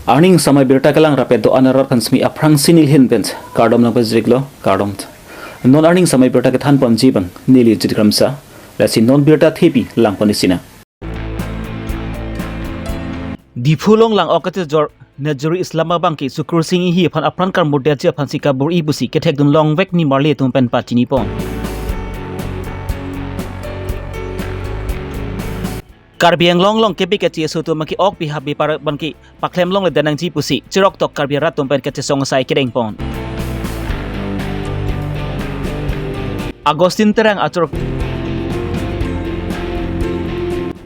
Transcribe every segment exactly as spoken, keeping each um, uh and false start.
Arni samai birta kelang rapet do-an arat aphan simi aphrangsi neli ahin pen kardom nangpajirlo, kardom. Non arni samai birta kethan ponji abang neli Jit Kramsa, lasi non birta thepi lang pon isi nang. Diphu along lang-ok kachojor Nazrul Islam abang ke Sukur Sing Enghi aphan apran karmudetji aphansi kabor-i pusi kethekdun longvek nimarli atum pen pachini pon. Karbi Anglong along kebi kachi aso atum ke ok bihap bipar abang ke paklem longle det nangji pusi chirok tok Karbi arat atum pen kachesong asai kedeng pon. Augustine Terang achor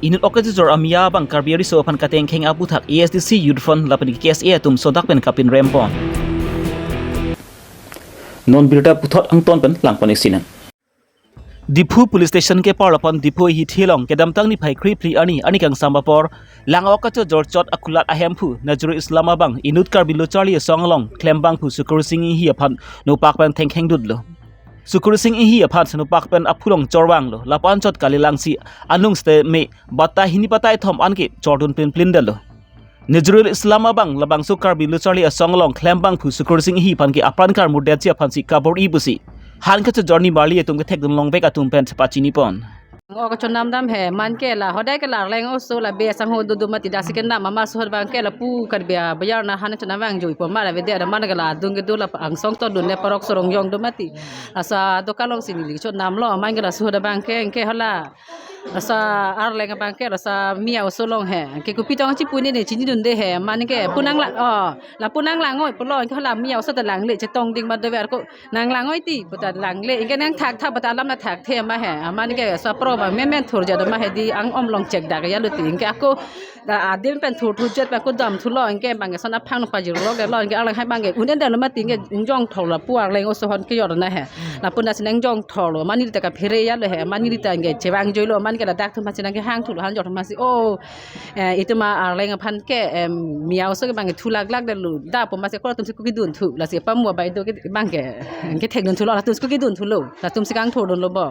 inut ok kachojor amia abang Karbi ariso aphan katengkheng aputhak A S D C Youth Front lapen K S A atum sodak pen kapinrem pon. Non birta puthot angton pen lang pon isi nang. Diphu Police Station kepar lapen Diphu hithi along kedamtang niphai kre phli arni, arni kangsam apor, lang-ok kachojor chot akulat ahemphu Nazrul Islam abang inut Karbi Lo Charli Asong along klembangphu Sukur Sing Enghi aphan nopak pen thengkhengdunlo. Sukur Sing Enghi aphan nopak pen aphu along chorvanglo, lapu anchot kali langsi anung sitame batai hini batai thom an ke chordun pinplin detlo. Nazrul Islam abang labangso Karbi Lo Charli Asong along klembangphu Sukur Sing Enghi aphan ke apran karmudetji aphansi kabor-i pusi han kachojor nimarli atum kethekdun longvek atum pen pachini pon. Ang-ok kachonam dam he, man ke la hodai ke la Arleng oso la be asangho dodo mati, daksi kenam amat ahut abang ke lapu Karbi abayar na han chonam vangjoi pon ma la avedet, man ke la adung kedo la angsong todun le parok sorong jong do mati. Asa dokan alongsi neli chonamlo, man ke la ahut abang ke, ke hala asa Arleng abang ke la asa Miya oso along he. Ke kopi tong chipu ne ne chinidunde he. Man ke pu nanglang, oh, lapu nanglang-oi pulo, ke hala Miya oso ta langle, chetong ding ma dover ko nanglang-oi ti pu ta langle. Ke nangthakthak pu ta alam nangthakthe ma he. Man ke asa pro abang memen thurjat ma he, di ang-om along chekdak ya lo ti. Ke ako la adim pen thur thurjat pen ako damthulo, ke abang ke son aphang pajirlok detlo, ke Arleng hai abang ke un-edetlo mati, ke ingjong thorlo pu Arleng oso ahon kejor na he. Lapu nasi nangjong thorlo, man neli ta kaphere ya lo he, man neli ta ke chevangjoilo, man ke ladak atum aphansi nangkehang thulo, han jor atum aphansi, oh, eh, itum Arleng aphan ke, em, Miya oso ke abang ke thulak lak detlo, da pu masi ako la atumsi ko kedunthu, lasi pamu abai do ke abang ke, kethekdunthulo, la atumsi ko kedunthulo, la atumsi kangthurdunlo bo.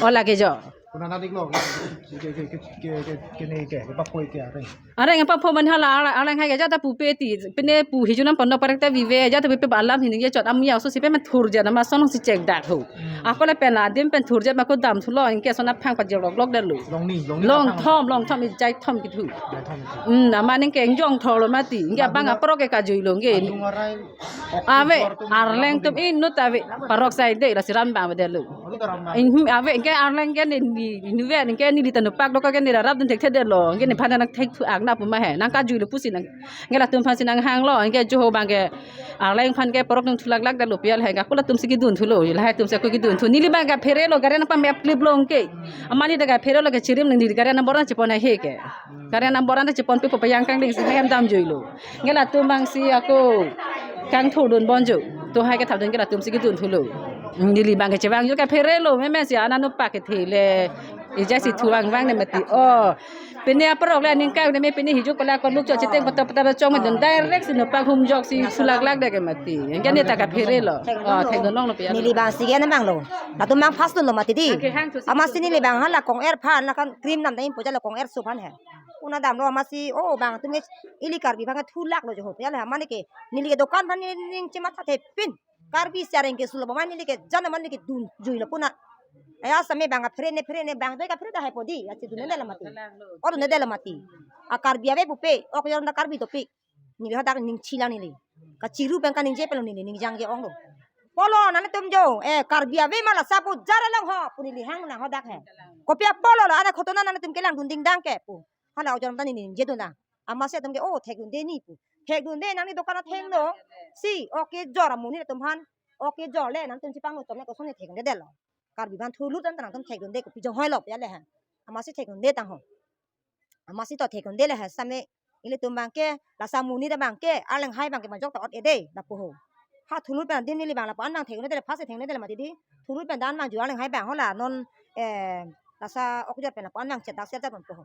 O lake jo. Kuna na diklo, ke, ke, ke, ke, ke, ke, ke, ne ke, ke, paphoi ke, Arleng. Arleng paphoi man hala, Arleng, Arleng hai ke jata pupe ti, pine pu hijunam pon do parek ta vive, jata pupe ba alam hini ye chot am ya oso si pemen thurjat na ma son alongsi chekdak ho. Hmm. Ako le pen adim pen thurjat ma ako damthulo, anke son aphang pajirloklok detlo. Longni, longni Long aphang thom, long thom, ijai thom kethu. Ijai thom kethu. Hmm, amat anke ingjong thorlo mati, anke abang Adung a- aprok ke kajuilo, anke. Adung arai. Ave, Arleng atum inut ave, parok sai de, lasi ram bang detlo. Ave, ke Arleng ke ne ni, ni ve, ke neli ta nopak do ke ne rap dun thekthedetlo, ke nephan nangthek thu ak na pu ma he, nangkajuilo pusi nang, ke latum aphansi nanghanglo, ke jo ho abang ke, Arleng aphan ke parok nangthulak lak detlo pi ya la he, ako la atumsi kedunthulo, lahai atumsi ako kedunthu, neli abang kapherelo, gari nangpamep kliplo ke, amat neli ta kapherelo ke chirim neli gari number an chepon he ke. Gari number an ta cheponpe pu pajang kangdengsi hem damjoilo. Ke latum abangsi ako kangthurdun ponjo. To hai kethapdun ke latumsi kedunthulo. Neli abang ke chevangjo kapherelo, memen si ana nopak kethe le. Ijai si thuvang vang ne mati. Oh. Pine aprok le aning kai ne me pine hijuk pala ko luk chot cheteng patta patta chong dun direct si nopak humjok si thulak lak det ke mati. Anke ne ta kapherelo. Oh, thekdun longlo pi ya. Neli abangsi ke na abang lo. Latum abang fast dunlo mati di. Anke hang thusi. Amatsi neli abang hala kong-er aphan la kan cream dam dam impo jalo kong-er so aphan he. Una damlo amatsi, oh, abang atum ke ili Karbi aphan ke thulaklo jo ho. Ya la, mane ke, neli ke dokan aphan neli ning chemathathepin. Karbi si areng ke sulo, mane neli ke jana mane ke dunjuilo puna. Aya same abang aphere ne phere ne abang doi kaphere dah hai po di, achi dunedetlo mati. Oh, dunedetlo mati. A Karbi ave pupe, ok yor na Karbi dopik. Neli hadak ning chilang neli. Kachiru pen kaningje pen neli ning jangje onglo. Polo nangtum jo, eh, Karbi ave ma la sapu jara lang ho, pu neli hang nang hadak he. Kopi apolo la, ana khotona nangtum kelang dun dingdang ke pu. Hala ojor ta neli ningje dun nang. Amatsi atum ke, oh, thekdunde ni pu. Thekdunde nangli dokan athengno. Si, ok kejor amonit atum aphan. Ok kejor le nangtum chepangno chomle kosonsi thekdundedetlo. Karbi aphan thulut an ta nangtum thekdunde kopi jong hoilo pi ya le he. Amatsi thekdunde tang ho. Amatsi to thekdunde le he same ilitum abang ke, lasi amonit abang ke, Arleng hai abang ke majok ta ot-e de lapu ho. Ha thulut pen adim neli abang lapu-an abang thekdunde le, first thekdunde le mati di. Thulut pen dan abang ju Arleng hai abang ho la non, eh, lasi ok kejor pen lapu-an abang chet dak chet jat ponpo ho.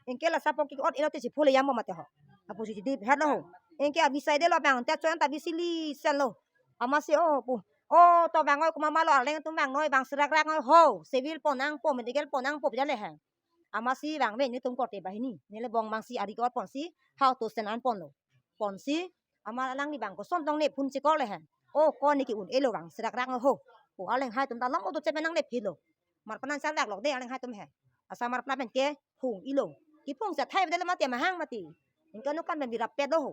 Anke lasi apok ke ot-elo te chipho le yam bo mati ho. Lapusi chidi pherlo ho. Anke abisai detlo abang, te chon ta bisi li senlo. Amatsi oh pu. Oh, to abang oi, komat ma lo Arleng atum abang noi, abang serak rak noi ho. Civil pon nangpo, medical pon nangpo pi ya le he. Amatsi abang me netum korte banghini. Neli abang abangsi ari ke ot ponsi, hau to sen an ponlo. ponsi, amar alangli bang koson tong ne phone chekor le he. O, ko ne ke-un-elo bang, serak rak ho. O, arleng hai atum ta long auto chepe nang ne philo. Mar panan sar dak lok de arleng hai atum he. Asa mar pla pen ke hung-ilo. Kiphung sa thai bedel mati mahang mati. Ingka nukan pen birap pet lo ho.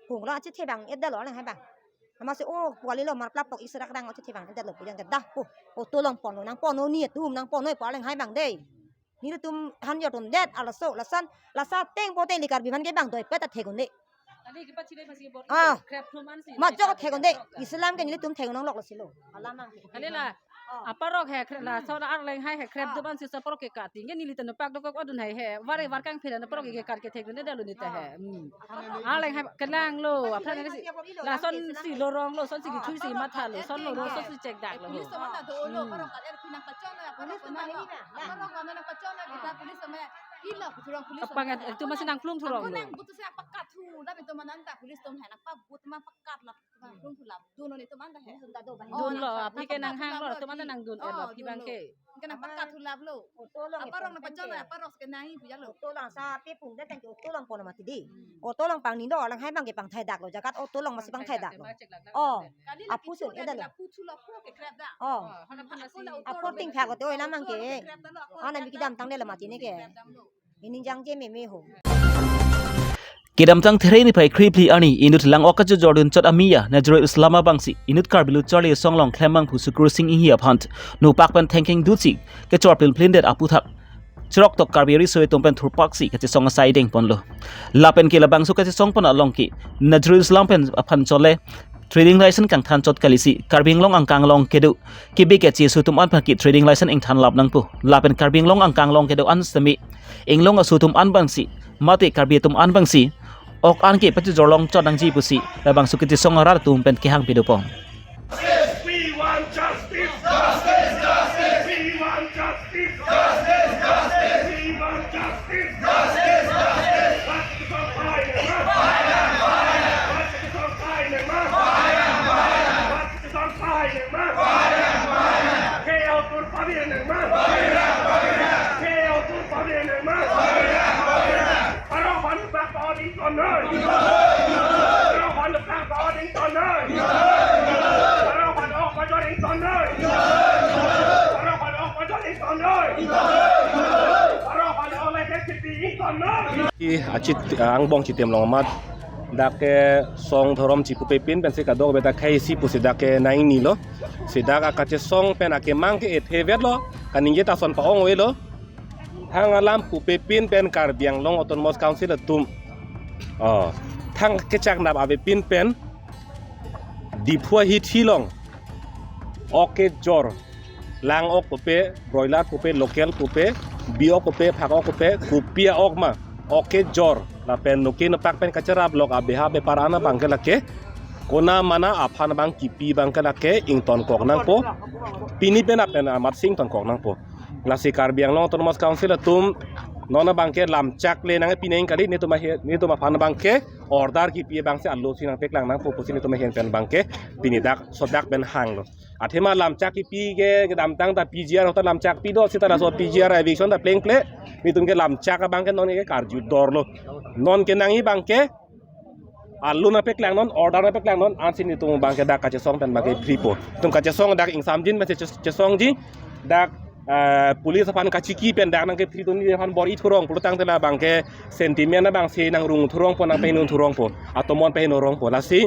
Hung lo achethe bang edel lo arleng hai bang. Amatsi o puali lo mar pla pok isi rak dang achethe bang edel lo pu jang ke dah po. Auto long ponlo nang ponlo ni atum nang ponlo pu arleng hai bang de. Nelitum han jor atum det alaso lason lasa teng po teng li Karbi aphan ke bang doi pet ta thek un-e. Kali kipat chile masih bor Ah. Krep thum ansi. Majok thek un-e. Islam ke nelitum thek un-e lok lo silo. Alam ang. Kali la. Oh. Aparok he kre-, lason arleng hai he krep Ah. thum ansi sa aparok ke kating ke nelitum pak dokok odun hai he. Vare var kangphe na aparok ke kar ke thek un-e dalo nita he. Hmm. Arleng hai kelang lo. Aphan ke si, lason si lo rong lo, son si kithui si matha lo, son lo rong son si chek dak lo. Police teman tak dolo, Hmm. aparok kali ada pinang pacon ya, aparok Police teman teman ini, nah. Aparok kami nang pacon ya, kita police teman ya. Ilo, keturang police Kapang teman. Itu masih nang plung turong Aku lo. nang butuh saya pakat tu, tapi teman anta police teman hendak pa buat teman pakat lah, teman plung tu lah. Dun ni teman dah he. Dun lo, Oh, apli ke nang hang lo, teman nang dun, Oh, eh, lo, dun kibang lo. ke. Kena pakat tu lah lo. Auto long Aparok na pacon, aparok ke nang ibu ya lo. Auto long sa pi pung de tangki auto long pon mati di. Hmm. Auto long pang nindo lang hai bang ke pang thai dak lo jagat auto long masih pang thai dak lo. Cek dak, cek dak, Oh. cek dak. Kali Apu lagi sun tu eda dah lo. Lapu tu lapu ke krep dah. Oh. Oh, hana pun Aku nasi. lah auto Apu long ting ke thak lo te oi lamang Auto ke. long ke krep dah lo, aku Ana krep biki dah. dam tang de lo mati ne ke. Krep dah lo. Ini jang je meme ho. Kedamtang There niphai kre phli arni inut lang-ok kachojordun chot amia Nazrul Islam abangsi inut Karbi Lo Charli Asong along klem abang phu Sukur Sing Enghi aphan nopak pen thengkeng dutsi kechor plinplin det aputhak cherok tok Karbi riso atum pen thurpaksi kachesong asai deng ponlo. Lapen ke labangso kachesong pon along ke Nazrul Islam pen aphan chole trading license kangthan chot kalisi Karbi Anglong angkang along kedo kebe keche aso atum an aphan ke trading license ingthan lap nangpo. Lapen Karbi Anglong angkang along kedo an semi inglong aso atum an abangsi mate Karbi atum an abangsi ok an ke pachejor long chot nangji pusi labangso kachesong arat atum pen kehang pidopon. We want justice. Justice, justice. We want justice. Justice, justice. We want justice. Justice, justice. Ki achit angbong chitim long amat dak ke song dhorom chipupe pin pensi kadokave ta khai si pusi dak ke nang ingnilo. Si dak akachesong pen akemang ke ethe vetlo. Kaningje ta ason pa-ong avelo. Thang alam pupe pin pen Karbi Anglong Autonomous Council atum. Oh, thang kechak nap ave pin pen Diphu ahithi along ok kejor, lang ok pupe, broiler pupe, local pupe, bi ok pupe, phak ok pupe, kopi a-ok ma, ok kejor lapen noke nopak pen kacherap lok abeha bepar an abang ke lake, kona mana aphan abang kipi abang ke lake ington kok nangpo. Pini pen apen amat si ington kok nangpo. Lasi Karbi Anglong Autonomous Council atum non abang ke lamchak le nang pini kali, netum ahe-, netum aphan abang ke order kipi abang si alo si nangpeklang nangpo pusi netum ahin pen abang ke pini dak sodak pen hanglo. Athema lamchak kipi ke kedamtang ta P G R hota lamchak pi do seta laso P G R eviction ta plengple. Netum ke lamchak abang ke non ke karju dorlo. Non ke nangji abang ke alo nangpeklang non, order nangpeklang non, ansi netum abang ke dak kachesong pen abang ke free po. Netum kachesong dak ingsamjin pensi ches-, chesongji, dak, eh, police aphan kachiki pen dak nang ke free tuni aphan bor-i thurong pulo tangte labang ke sentiment abang si nangrung thurongpo, nangpengdun thurongpo, atomon pengdun rongpo. Lasi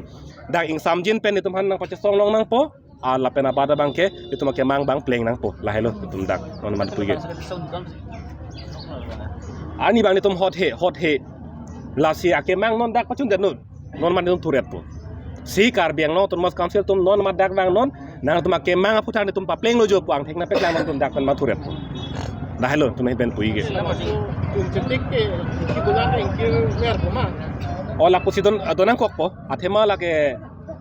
dak ingsamjin pen netum aphan nangpachesong long nangpo. Ah, lapen abat abang ke netum akemang abang pleng nangpo. Lahelo netum dak non amat puke. Ani abang netum hot he, hot he. Lasi akemang non dak pachun den non. Non amat netum thuret po. Si Karbi Anglong Autonomous Council atum non amat dak vang non. Nangtum akemang aphuthak netum paplenglo jo pu angthek nangpeklang non netum dak pen amat thuret po. Lahelo netum ahin pen puke. Tum chetik ke, si bulan ke ingkir mer ko ma. O lapusi don, don nangkokpo. Athema lake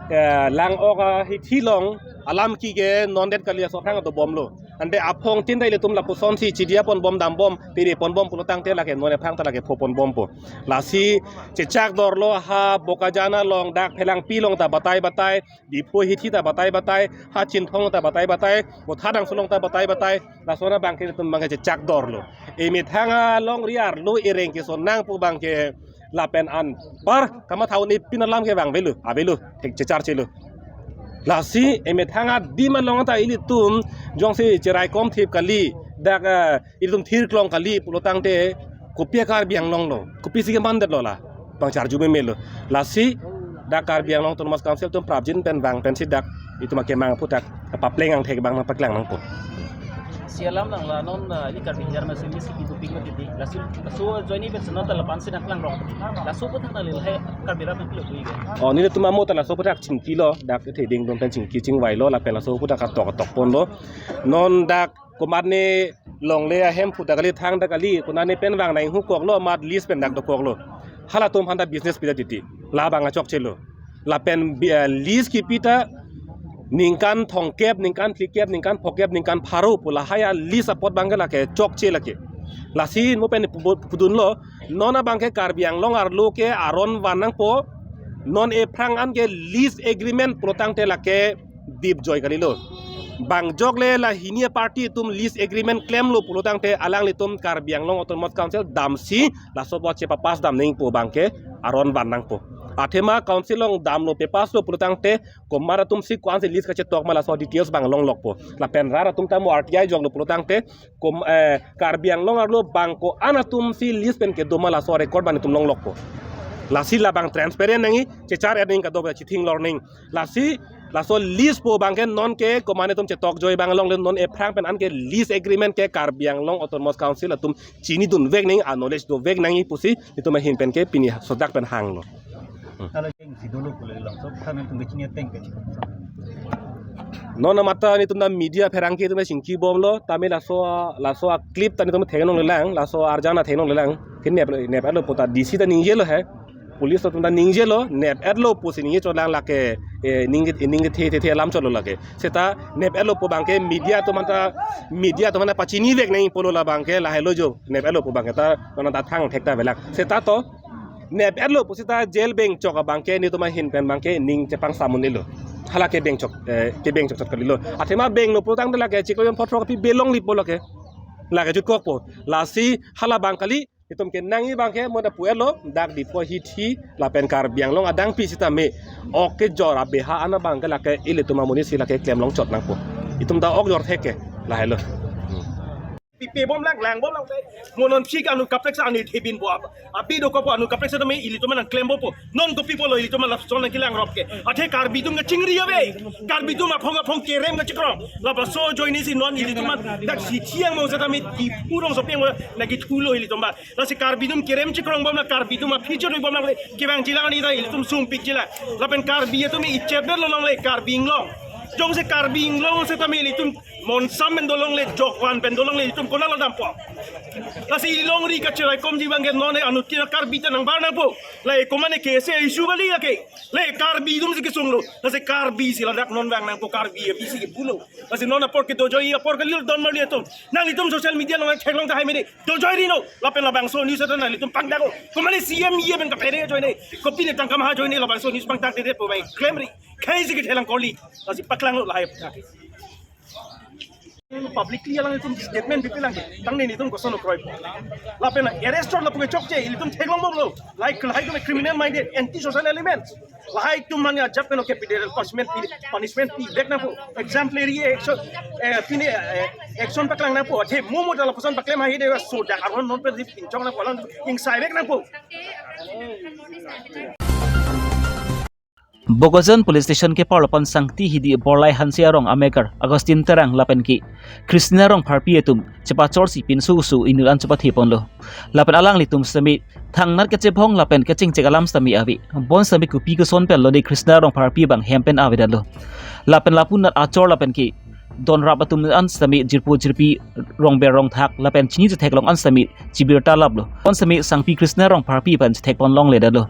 eh, lang ok ahithi along alam ki ke non det kali aso aphrang dobomlo. Ante aphong tin ta ilitum lapusonsi chidia ponbom dambom, piri ponbom pulo tangte lake non aphrang ta lake pho ponbompo. Lasi chechak dorlo ha Bokajan along dak Phelangpi along ta batai batai, Diphu ahithi ta batai batai, ha Chinthong ta batai batai, Botha Dangso along ta batai batai, lason abang ke netum abang ke chechak dorlo. Emethang alongri arlo ereng keson nangpo abang ke lapen anpar kamatha un-e pin alam ke vangvelo, avelo, thek checharchelo. Lasi emethang adim along ta ilitum jongsi cheraikom thip kali, dak, eh, ilitum thirklong kali pulo tangte kopi a-Karbi Anglong lo, kopisi kemandetlo la, bang charju memelo. Lasi dak Karbi Anglong Autonomous Council atum prapjin pen vang pensi dak itum akemang aphuthak papleng angthek bang nangpaklang nangpo. Si alam lang la non, ah, ili Karbi hijar masi misi kitu pik mati di. Laso, laso ajoine pen senota lapan si nangklang rong. Laso aphuthak nang lil hai Karbi rat nang pilo kui ke. Oh, nelitum amo ta laso aphuthak chingkilo, dak the ding dong pen chingki chingvailo, lapen laso aphuthak katok katok ponlo. Non dak komat ne longle ahem aphuthak kali, thangta kali, konane pen vang nang hukoklo, mat lease pen dak dokoklo. Halatum aphan ta business pita titi. Labang achokchelo. Lapen bi-, eh, lease kipi ta ningkan thomkep, ningkan phlikep, ningkan phokep, ningkan pharo pu lahai a-lease apot abangke lake chokche lake. Lasi mo pen pu-, pudunlo, non abangke Karbi Anglong arlo ke aron van nangpo, non ephrang an ke lease agreement pulo tangte lake dip joi kalilo. Bang jok le la hini a-party atum lease agreement klemlo pulo tangte alanglitum Karbi Anglong Autonomous Council damsi laso apot chepapass dam nangpo abangke aron van nangpo. Athema council along damlo, pass lo pulo tangte komat atum si ko-an si lease kachetok ma laso details bang longlokpo. Lapen rat atum ta mo R T I joklo pulo tangte kom, eh, Karbi Anglong arlo bang ko-an atum si lease pen kedo ma laso record bang itum longlokpo. Lasi labang transparent nangji, chechar-et nangji, kadokave chithing lor nangji. Lasi laso lease pu abangke non ke komat atum chetok joi bang along le non ephrang pen an ke lease agreement ke Karbi Anglong Autonomous Council atum chinidun vek nangji, acknowledge do vek nangji pusi itum ahin pen ke pini sodak pen hanglo. Hmm. Hala jeng si dolo pule lang, so kami tum kechini ateng ke. Non amat ta nelitum ta media pherangke atum chingki bomlo, tame laso, laso a-clip ta nelitum theklong lelang, laso arjan ta theklong lelang. Kin nep, nep-etlo pu ta D C ta ningjelo he. Police atum ta ningjelo, nep-etlo pusi ningje chotlang lake, eh, ning, ning the, the, the alam chotlo lake. Seta nep-etlo pu abangke media atum anta, media atum anta pachini vek nangji pulo la abangke lahelo jo, nep-etlo pu abangke ta, non ta thang thek ta velak. Seta to, nep-etlo pu seta jail bengchok abangke nelitum ahin pen abangke ning chepang samun ilo. Hala ke bengchok, eh, ke bengchok chot kalilo. Athema benglo pulo tangte lake chiklo jon photro kapi belong lipo lake. Lake jutkokpo. Lasi hala abang kali, itum ke nangji abangke mo ta pu-etlo, dak Diphu hithi lapen Karbi Anglong adang pi sitame ok kejor abeha an abangke lake ilitum amonit si lake klemlong chot nangpo. Itum ta ok jor thek ke, lahelo. Pipe bom lang, lang bom lang. Mo non si ke anu kaprek sa anu thebin bo ab-, abi dokokpo anu kaprek sa tame ilitum nangklem bompo. Non kopi pulo ilitum lapuson nangkelang rop ke. Athe Karbi atum kachingri ave. Karbi atum aphong aphong kerem kachikrong. Lapuson ajoine si non ilitum dak si thiang mo sa tame Diphu rongsopi mo nangkethulo ilitum ba. Lasi Karbi atum kerem chikrong bom la Karbi atum a-future bom la kevang jilang ni ta ilitum sumpik jilang. Lapen Karbi atum ichepner lo longle Karbi Anglong. Jongsi Karbi Anglong setame ilitum monsam pen dolongle, jokvan pen dolongle, ilitum konat lo dampo. Lasi ilongri kacheraikomji abangke non anut ke Karbi ta nangbar nangpo. La e komat ne ke se issue kali lake. La e Karbi atum si kesunglo. Lasi Karbi si ladak non vang nangpo, Karbi abisi ke pulo. Lasi non apor kedo joi apor kalilo don marli atum. Nanglitum social media along theklong tahai mene. Dojoi rino, lapen labangso news ata nanglitum pangdako. Komat ne C M E pen kaphere ajoine, kopi ne tangka maha ajoine labangso news pangdakdedet pu abang klemri. Khei si kethelang koli, lasi paklanglo lahai. Publicly alanglitum statement bipi lang, tangte nelitum koson okroi. Lapen arrest lapu ke chokche, ilitum theklong bomlo. Like, lahai atum criminal minded, anti social elements. Lahai atum mane ajat pen capital punishment pi, punishment pivek nangpo. Exemplary action, eh, pine, eh, action paklang nangpo. Athe mo mo ta lapuson paklem hahide so dak aron non pen rip pinchong nangpo, alang ingsai vek nangpo. Bokajan Police Station keparlo pen Sangti Hidi Borlai Hanse arong ameker Augustine Terang lapen ke Christina Rongpharpi atum chepachorsi pinso oso inut an chepathe ponlo. Lapen alanglitum sitame thangnat kachebhong lapen kachingchek alam sitame ave. Bonsitame kopi koson pen lone Christina Rongpharpi abang hem pen avedetlo. Lapen lapu anat achor lapen ke donrap atum an sitame jirpo jirpi, rongber rongthak lapen chini chetheklong an sitame chibirta laplo. Bonsitame Sangpi Christina Rongpharpi aphan chethek pon longledetlo.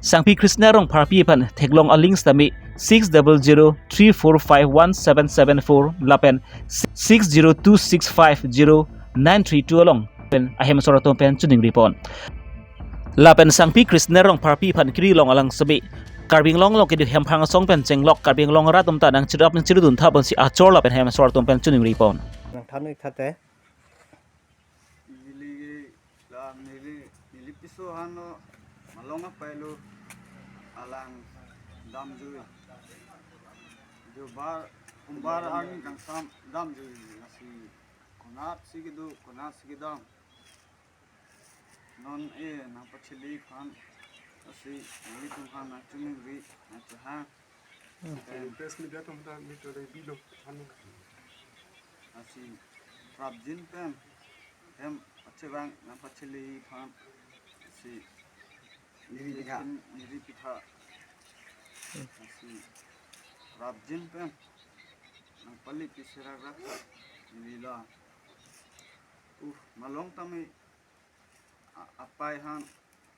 Sangpi Christina Rongpharpi aphan theklong a-link sitame six double zero three four five one seven seven four lapen six zero two six five zero nine three two along pen ahem asor atum pen choningri pon. Lapen Sangpi Christina Rongpharpi aphan kiri long alang sitame Karbi Anglong along kedo hemphang asong pen chenglok Karbi Anglong arat atum ta nangchirap nangchirudun tha ponsi achor lapen ahem asor atum pen choningri pon. Nang thanwi thate. Neli la neli, neli piso hano Long apailo alang damjui. Jubar umbar arni kangsam damjui lasi konatsi kedo, konatsi kedam. Non e nangpachili aphan lasi nanglitum aphan nangchoningri nangchehang. Press media atum ta meet re bilo. Lasi prapjin pen hem pachevang nangpachili aphan lasi niri pitha, niri pitha. Lasi prapjin pen nangpali pisirak rak nirila. Uh, malong tame a-, apai aphan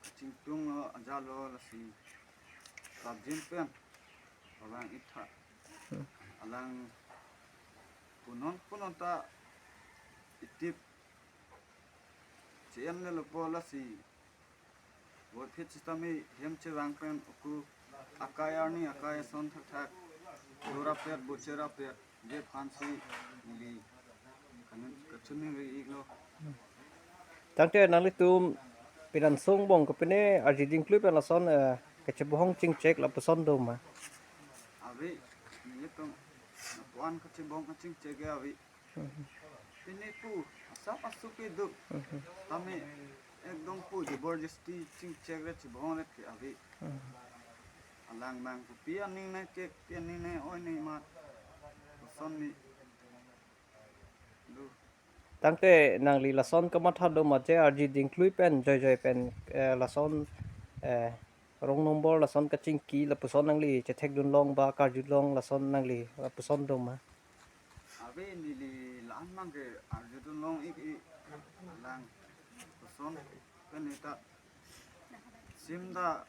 kachingtunglo, ajalo lasi prapjin pen alang itha. Alang punon punon ta itip chien le lopo lasi voiphit sitame hem chevang pen uku akai arni akai ason thakthak dora pet bochera pet je aphansi neli kanen kachoningri iklo. Tangte nanglitum pinan sung bong kapine arji dingklui pen lason, eh, kachebohong chingchek lapuson doma? Ave, nelitum napuan kachebohong kachingchek ave. Pine pu asap asuk kedo. Tame ekdom pu jabardasti chingchek re chebohong re ke ave. Alang mang pu pi aning nai ke pi aning nai oi nai ma. Lason ni. Lu. Tangte nangli lason kamatha doma je arji dingklui pen joijoi pen, eh, lason, eh, wrong number lason kachingki lapuson nangli chethekdun long ba karjulong lason nangli lapuson doma? Ave, neli la-an mang ke arjudun long ik ik lang lason pen ita sim ta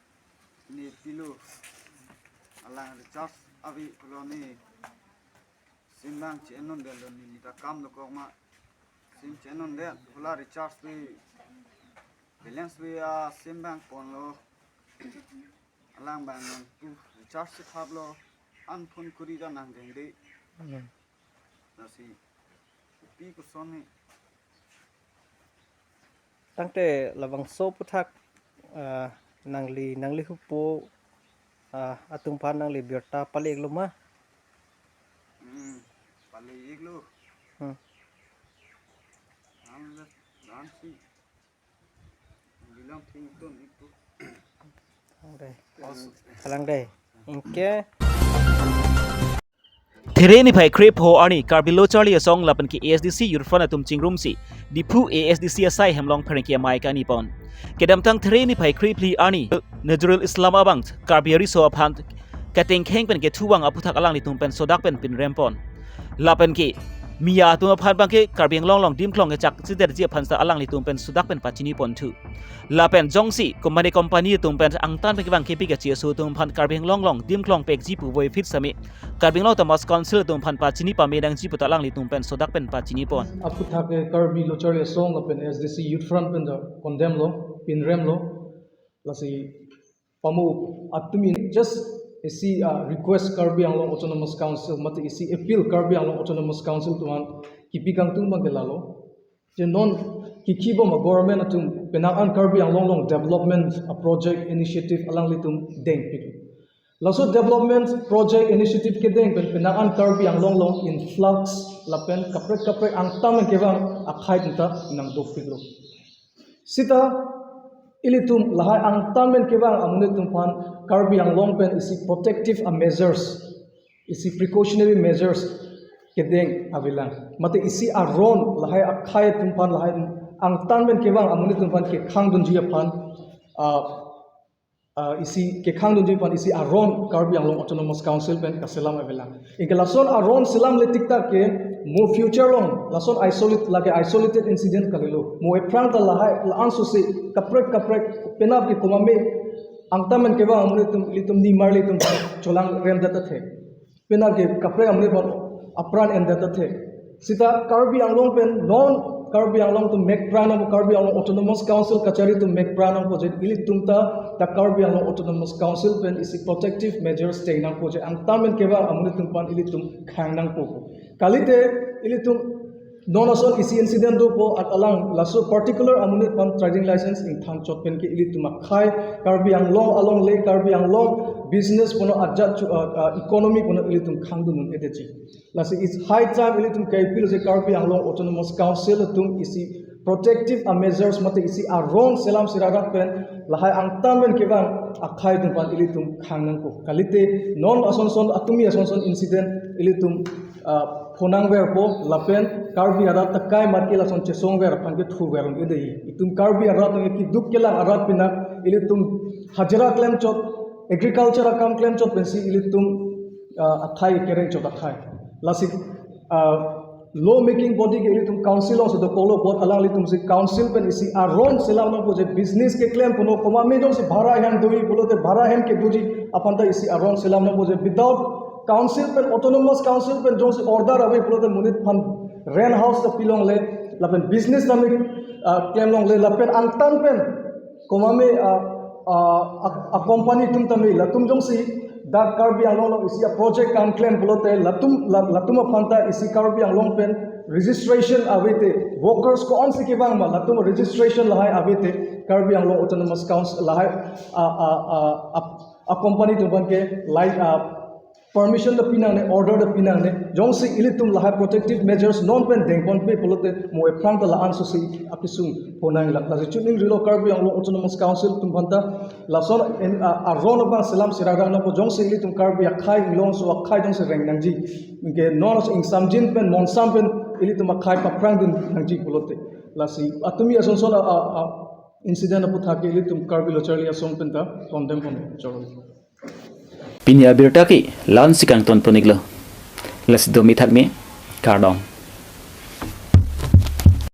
ne pilo alang recharge ave pulo ne. Sim bang che-en non delo neli ta kam dokok ma. Sim che-en non de pula recharge ave, balance ave a sim bang ponlo. Alang bang nangpu recharge si thaplo. An phone kuri ta nangdengde. Lasi pi koson ni. Tangte labangso aphuthak, ah, nangli, nangli hupo, ah, atum aphan nangli birta pali iklo ma? Hmm, pali iklo. Hmm. Nang le, nang si. Bilang ting tun iklo. Kalang dei. Kalang dei. Anke There niphai krepho arni Karbi Lo Charli Asong lapen ke A S D C Youth Front atum chingrumsi Diphu A S D C asai hem along pherangke amei kani pon. Kedamtang There niphai krephli arni Nazrul Islam abang Karbi ariso aphan katengkheng pen kethuwang aphuthak alanglitum pen sodak pen pinrem pon. Lapen ke Miya atum aphan abang ke Karbi Anglong along dimklong kechak chiderji aphan ta alanglitum pen sodak pen pachini ponthu. Lapen jongsi company company atum pen angtan pen kevang kepi kachi aso atum aphan Karbi Anglong along dimklong pekji pu voiphit sitame Karbi Anglong Autonomous Council atum aphan pachini pame nangji pu ta alanglitum pen sodak pen pachini pon. Aphuthak ke Karbi Lo Charli Asong lapen A S D C Youth Front pen ta condemn lo, pinrem lo. Lasi pamu atum in just isi, ah, request Karbi Anglong Autonomous Council, mate isi appeal Karbi Anglong Autonomous Council atum aphan kipi kangtung abang ke lalo. Je non kiki bom a government atum penang an Karbi Anglong along development a project initiative alanglitum dengpik. Laso development project initiative kedeng pen penang an Karbi Anglong along influx lapen kaprek kaprek angtan pen kevang akhei ta nangdokpiklo. Sita ilitum lahai angtan pen kevang amonit atum aphan Karbi Anglong pen isi protective a measures, isi precautionary measures kedeng avelang. Mate isi aron lahai akhei atum aphan lahai angtan pen kevang amonit atum aphan kekhang dunji aphan, ah, ah, isi kekhang dunji aphan isi aron Karbi Anglong Autonomous Council pen kaselam avelang. Anke lason aron selam letik ta ke mo future along lason isolate lake isolated incident kalilo. Mo ephrang ta lahai la-an sose kaprek kaprek penap ke komame angtan pen kevang amonit atum ilitum nimarli atum cholang rem dat athe. Penap ke kaprek amonit aphan apran en dat athe. Sita Karbi Anglong pen non Karbi Anglong atum mek pran nangpo, Karbi Anglong Autonomous Council kachari atum mek pran nangpo je ilitum ta ta Karbi Anglong Autonomous Council pen isi protective measures deng nangpo je angtan pen kevang amonit atum aphan ilitum khang nangpo. Kalite ilitum Non ason isi incident dopo at alang laso particular amonit aphan trading license ingthang chot pen ke ilitum akhai Karbi Anglong along le Karbi Anglong business puno ajat chu, uh, uh, economy puno ilitum khangdun un-edetji. Lasi it's high time ilitum kaipilo je Karbi Anglong Autonomous Council atum isi protective measures mate isi aron selam sirarak pen lahai angtan pen kevang akhai atum aphan ilitum khang nangpo. Kalite non ason son atumi ason son incident ilitum, ah, phonangverpo lapen Karbi arat ta kai mat ke lason chesongver aphan ke thurver un-edetji. Itum Karbi arat nge keduk kelang arat pinak ilitum hajira klem chot, agriculture akam klem chot pensi ilitum, ah, akhai kereng chot akhai. Lasi, ah, law making body ke ilitum council alongsi dokoklo apot alanglitum si council pen isi aron selam nangpo je business keklem puno komat me jongsi bhara ahem doji pulote bhara ahem kedoji aphan ta isi aron selam nangpo je without council pen autonomous council pen jongsi order ave pulote monit aphan rent house ta pilongle lapen business ta me, ah, klemlongle lapen angtan pen komat me, ah, ah, a, a company atum tame latum jongsi dak Karbi Anglong along isi a project kam klem pulote latum la, latum aphan ta isi Karbi Anglong pen registration avete workers ko-ansi kevang ma latum registration lahai avete Karbi Anglong Autonomous Council lahai a, a, a, a, a company atum aphan ke lai, ah, permission ta pinangne, order ta pinangne, jongsi ilitum lahai protective measures non pen dengponpe pulote mo ephrang ta la-an sosi akesung phonanglang. Lasi chuning rilo Karbi Anglong Autonomous Council atum aphan ta lason en, a, aron abang selam sirarak nangpo jongsi ilitum Karbi akhai inglongso akhai jongsi reng nangji. Ke non aso ingsamjin pen monsam pen ilitum akhai paphrangdun nangji pulote. Lasi atumi ason son a, a, a incident aputhak ke ilitum Karbi Lo Charli Asong pen ta condemn pon choro. Pini abirta ke la-ansi kangton pon-iklo. Lasi domi thakmi, kardom.